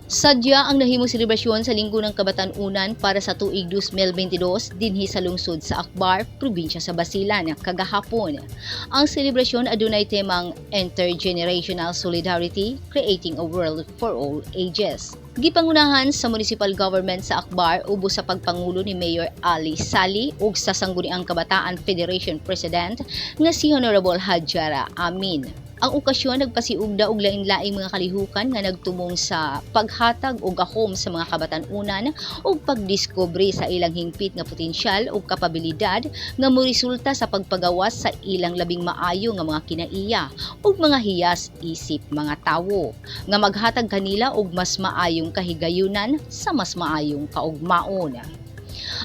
Sadya ang nahimong selebrasyon sa Linggo ng Kabatan-unan para sa tuig 2022 dinhi sa lungsod sa Akbar, probinsya sa Basilan, kagahapon. Ang selebrasyon adunay temang Intergenerational Solidarity, Creating a World for All Ages. Gipangunahan sa municipal government sa Akbar ubos sa pagpangulo ni Mayor Ali Sali ug sa Sangguniang Kabataan Federation President nga si Honorable Hajara Amin. Ang okasyon nagpasiugda og lain-laing mga kalihukan nga nagtumong sa paghatag og gahom sa mga kabatan-unan ug pagdiskubre sa ilang hingpit nga potensyal ug kapabilidad nga moresulta sa pagpagawas sa ilang labing maayo nga mga kinaiya ug mga hiyas isip mga tawo nga maghatag kanila og mas maayong kahigayunan sa mas maayong kaugmaon.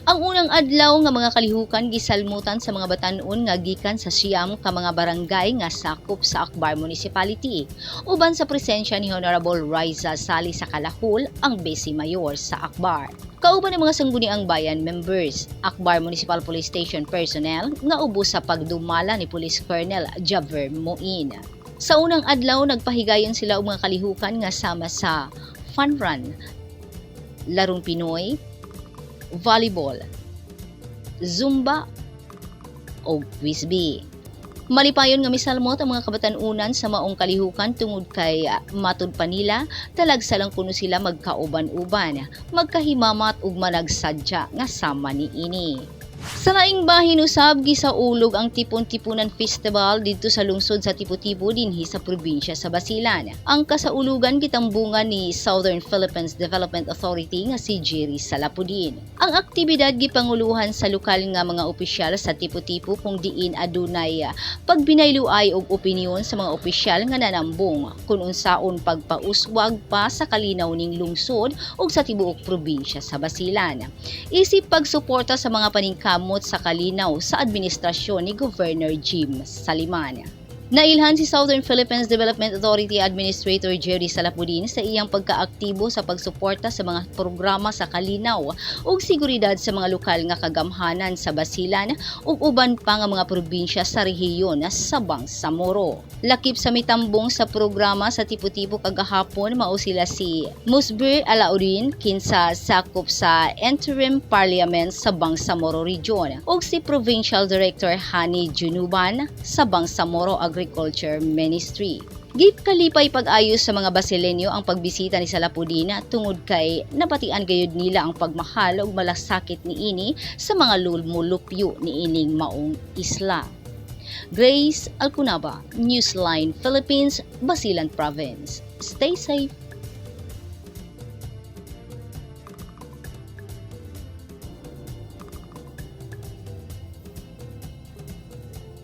Ang unang adlaw nga mga kalihukan gisalmutan sa mga batan-on nga gikan sa 9 ka mga barangay nga sakop sa Akbar Municipality. Uban sa presensya ni Honorable Riza Sali sa Kalahul, ang Vice Mayor sa Akbar. Kauban ng mga Sangguniang Bayan members, Akbar Municipal Police Station personnel nga ubos sa pagdumala ni Police Colonel Javier Moin. Sa unang adlaw, nagpahigayon sila og mga kalihukan nga sama sa fun run, larong Pinoy, volleyball, zumba, o frisbee. Malipayon nga misalmot ang mga kabatan-unan sa maong kalihukan tungod kay matud pa nila, talagsa lang kuno sila magkauban-uban, magkahimamat ug managsadya nga sama niini. Sa laing bahin usab, gisaulog ang Tipon-Tipunan Festival didto sa lungsod sa Tipo-Tipo dinhi sa probinsya sa Basilan. Ang kasaulugan gitambungan ni Southern Philippines Development Authority nga si Gerry Salapuddin. Ang aktibidad gipanguluhan sa lokal nga mga opisyal sa Tipo-Tipo kung diin adunay pagbinayluay og opinyon sa mga opisyal nga nanambong kung unsaon pagpauswag pa sa kalinaw ning lungsod ug sa tibuok probinsya sa Basilan, isip pagsuporta sa mga paningkamot sa kalinaw sa administrasyon ni Governor Jim Saliman. Nailhan si Southern Philippines Development Authority Administrator Gerry Salapuddin sa iyang pagkaaktibo sa pagsuporta sa mga programa sa kalinaw ug seguridad sa mga lokal nga kagamhanan sa Basilan ug uban pa nga mga probinsya sa rehiyon sa Bangsamoro. Lakip sa mitambong sa programa sa Tipo-Tipo kagahapon, mao sila si Musbir Alauddin, kinsa sakop sa Interim Parliament sa Bangsamoro Region, ug si Provincial Director Hani Junuban sa Bangsamoro Agriculture Ministry. Gikalipay pag-ayo sa mga Basilenyo ang pagbisita ni Salapuddin tungod kay nabatian gayud nila ang pagmahal ug malasakit niini sa mga lumulupyo niining maong isla. Grace Alcunaba, Newsline Philippines, Basilan Province. Stay safe.